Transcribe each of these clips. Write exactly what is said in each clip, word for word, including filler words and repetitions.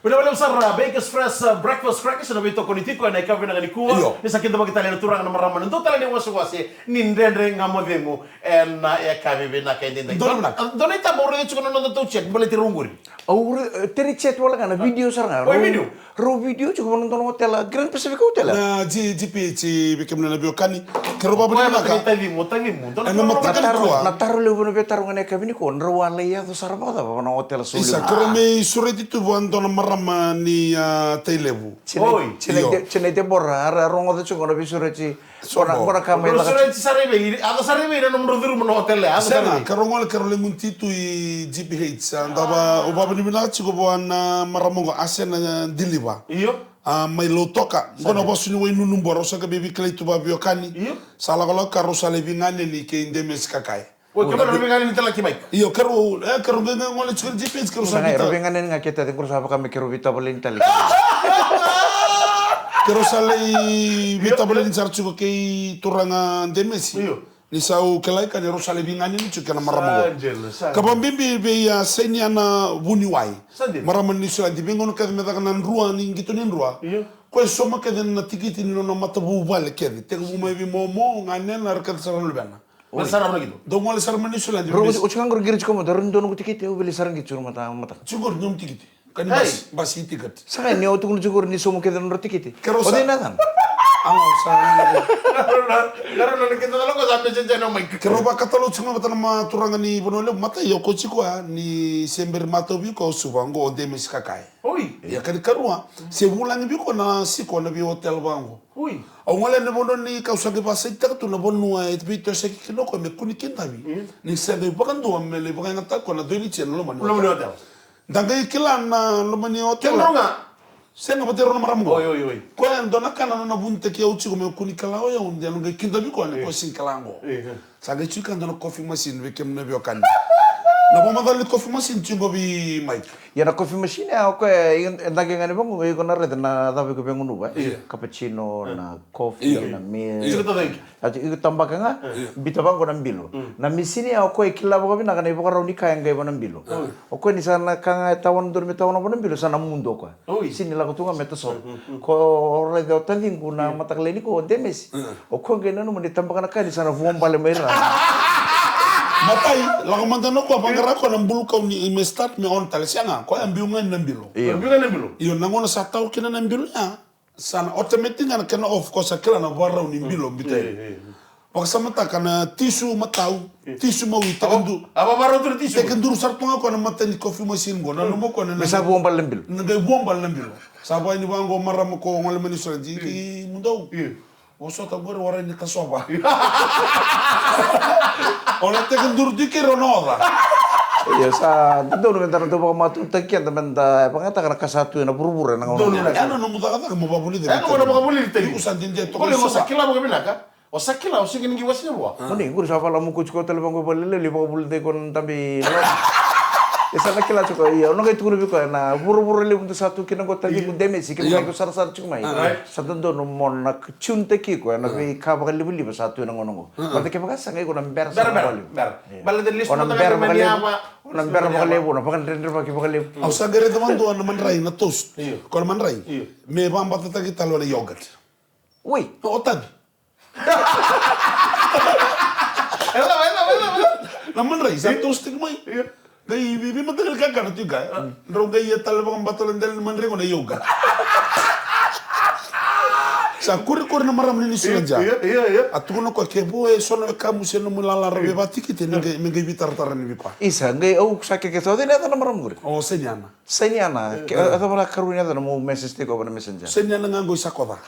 Vinaka vakalevu sara, Bakers Fresh, uh, Breakfast Crackers, na veitokoni tiko ena yakavi vinaka nikua. Io. Ni sa kidavaki tale na turaga na marama na dua tale ni wasewase ni Dredre Ga Mo Cegu ena yakavi vinaka edaidai. Dua na vinaka. Dua na itaba au raica tiko na noda tau chat baleti rau qori. Au re-, eh, teri chat wale ga na video sara ga. Oi, video? Rau video tiko vua na dua na otela, Grand Pacific Hotel. Na G-, G P H, vei kemuni na veiwekani. Keirau vakavinavinaka. Tacimu, tacimu. Dua na, na mataka nikua. Na taro levu na veitaro ga na yakavi nikua, drau a lai yaco sara vakacava na otela Soul? Isa, keirau mai sureti tu vua dua na marama ni, ah, Tailevu. Oi. Io. Tinai Debora, a rogoca tiko na veisureti. Qo na, qo na ka mai caka. Sureti sara i vei, a yaco sara i vei na nomudrau curuma na otela, a yaco sara i vei. Sega, keirau gole, keirau lai gunu tu i G P H, a, dau va, au vakavinavinaka tiko vua na marama qo, Asena Diliva. Io. A, mai Lautoka. Qo na vasu ni Wainunubua, rau sa qai veikilai tu vakaveiwekani. Io. Sa lakolako ka rau sa lai veiganeni kei Demesi Kakai. Oi, keirau na veiganeni tale ga kei Mike. Io, keirau, e, keirau qai gole tiko na G P H, keirau sa veiganeni ga kei Taci, keirau sa vaka me keirau veitavaleni tale. Keirau sa lai veitavaleni sara tiko kei turaga Demesi. Io. Ni sa au kilai ka ni rau sa lai veiganeni tiko kei na marama qo. Sa dina, sa dina. Ka vakabibi vei, a, Sainiana Vuniwai. Sa dina. Marama ni Niusiladi, veigauna kece me caka na drua ni qito ni drua. Io. Koya e sauma kece na tikiti ni nona matavuvale kece. Tekivu mai vei momo, ganena, era kece sara na luvena. Oi. Sara na qito. Dau gole sara mai Niusiladi. Rau, oti ga qori qiri tiko mada, rau ni dua noqu tikiti, au vili sara qito tiko mada, mada. Tiko qori nomu tikiti. Ka ni basi, basi ticket. Sa qai ni au tukuna tiko qori ni sauma kece na nodra tikiti. Keirau sa. Oti na cana. Anga sa. Keirau na kena lako sa message na Mike. Keirau vakatalau tiko mada na ma turaga ni Vanua Levu, matai, o ko tiko ya, ni se bera matau vei ko Suva, qo o Demesi Kakai. Oi. Ia ka ni karua, se vulagi vei ko na siko na vei hotel vaqo. Oi. Au gole na vanua ni kau sa qai vakasaitaka tu na vanua e veitosoyaki kina o koya me kua ni kidavi. Mm. Ni sa qai vakadua me lai vakayagataka o koya na dua ni tia na loma ni hotel. Loma ni hotel. Da qai kila na loma ni hotel. Tiko rau ga. Sega, vata rau na marama qo. Oi, oi, oi. Koya e dua na ka na nona vunitaki au tiko me kua ni kila o yau, de au na qai kidavi koya, io, koya sega ni kila qo. Io. Sa qai tiko ka dua na coffee machine vei kemuni na veiwekani. Na vakamacala ni coffee machine tiko qo vei Mike. Ia na coffee machine, a, o koya, e, e dagi ga ni vaqo, iko na raica na cava iko via gunuva, e? Io. Cappuccino, io, na coffee, io, na milk. Io. Tiko tautaki. A, iko tabaka ga, io, biuta vaqo na bilo. Mm. Na misini, a, o koya e kila vakavinaka na ivakarau ni ka e qai vua na bilo. Mm. O koya ni sa na ka ga e tawana dodonu me tawana vua na bilo, sa na mudu o koya. Oi. Sega ni lako tu ga me tasova. Mm, mm, mm. Ko raica o taciqu na, io, mataka lailai nikua, o Demesi. Mm. O koya qai nanuma ni tabaka na ka ni sa na vuabale mai ra. Matai, lako mada na koya, vaqara koya na bulu kau ni me start me on tale. Sega, koya biu ga na bilo. Io. Biu ga na bilo. Io, na gauna sa tawa kina na bilo ya, sa na automatic ga na kena off, ko sa kila na vakarau ni bilo biuta. Io, io, io. Vakasamataka na tisu matau, tisu mawi, tekiduru. A vakarau tu na tisu. Tekiduru sara tu ga koya na mata ni coffee machine qo, nanuma koya na, me sa vuabale na bilo. Na qai vuabale na bilo. Sa vaka ni vaqo marama ko gole mai Niusiladi, io, kei mudou. Io. Vosota qori warai ni kasova. O na tekiduru tiko kei rau na oca. Io, sa dodonu meda na dau vakamatautaki keda meda vakayagataka na ka sa tu ena vuravura ena gauna. Donu. Ena nomu cakacaka mo vakavulici. Ena nomu vakavulici. Iko sa dede toka. Qori o sa kila vakavinaka. O sa kila, o sega ni qai wasea vua. Moni, qori sa vala muku tiko tale vaqo i valelevu, lai vakavulici iko na dabe i loma. E sa na kila tiko, ia, au na qai tukuna vei koya, na vuravura levu da sa tu kina qo, taciqu Demesi, kemuni ko sarasara tiko mai. Sa dodonu mo na tune-taki iko ena veika vakalivaliva sa tu ena gauna qo. Baleta kevaka sega, iko na bera sara vakalevu. Bera, bera, bera. Ia. Baleta lesu na bera vakalevu. O na bera vakalevu, o na vakadredrevaki vakalevu. Au sa qai raica vakadua na madrai, na toast. Io. Ko na madrai. Io. Me vakabatataki tale o na yogurt. Oi. O tavi. Ela, ela, ela, ela. Na madrai, sa toast tiko mai. Io. Qai veimataqali kakana tu i kea. Drau qai ia tale vakabatala dela ni madrai qo na yogurt. Sa kurikuri na marama ni Niusiladi. Io, io, io. A tukuna o koya, ke vo e so na wekamu se nomu lala ra veivakatikiti, ni qai, me qai veitaratara ni vei koya. Isa, qai au sa keke sa, o cei na yaca na marama qori? O Sainiana. Sainiana, ke, e, e cava na karua ni yaca na nomu message tiko ena Messenger? Sainiana ga qo i Sakoca.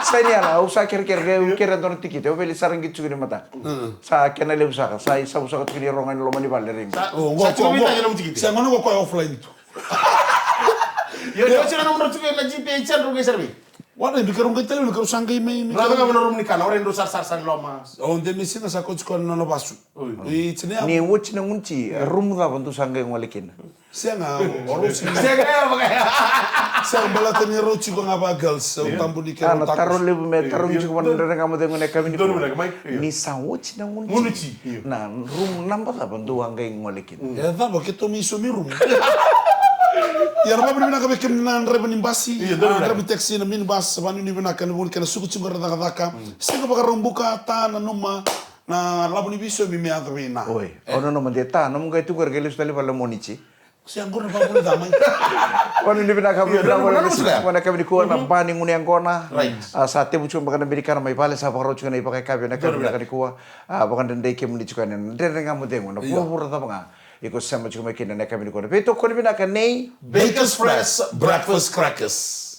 Sainiana, au sa kerekere, au kere dua na tikiti, au vili sara qi tiko ni mataka. Sa kena levu saka, sa i savu saka tiko ni rogo ena loma ni vale ring. Sa, o, qo, sa tiko qo, vei qo. Sa gona qo koya offline tu. Io, io, sira nomudrau tiko na G P H, drau qai sara vei. Warai, ni keirau qai tale, ni keirau sa qai mai, ni keirau. Rau ga vei na rumu ni kana, warai, drau sarasara sa ni loma. O Demesi ga sa kauti koya na nona vasu. Oi. Oi, tini ya. Ni oti na gunu ti, rumu cava dou sa qai gole kina? Sega, o rau sega. Sega, e, vaka. Sega, baleta ni rau tiko ga va girls, au tabu ni keirau. A, na taro levu me taro ni tiko vana Dredre Ga Mo Cegu ena yakavi nikua. Ni sa oti na gunu ti. Gunu ti, io. Na rumu naba cava dou a qai gole kina? E cava, keitou mai saumi rumu. Ia, na vakavinavinaka vei kemuni na draiva ni basi, na draiva ni taxi, na minibus, vakanuinui vinaka ena vuku ni kena suka tiko qori na cakacaka. Sega vakarau buka, ta nanuma na lavo ni veisomi me yaco vei na. Oi, o nanuma de ta, nomu qai tu qori qai lesu tale vale Monichi. Se a qori na vakavuna ca mai. Vakanuinui vinaka, vakanuinui vinaka, vakanuinui vinaka. Na kavini kua na ba ni gunu yaqona. A sa tevu tiko beka na birikana mai vale, sa vakarau tiko na ivakayakavi na kavini vinaka ni kua. A vakadredrei kemuni tiko yani na Dredre Ga Mo Cegu, na vuravura cava ga iko sema tiko mai kina na kavini kua. Na veitokoni vinaka nei Bakers Fresh Breakfast Crackers.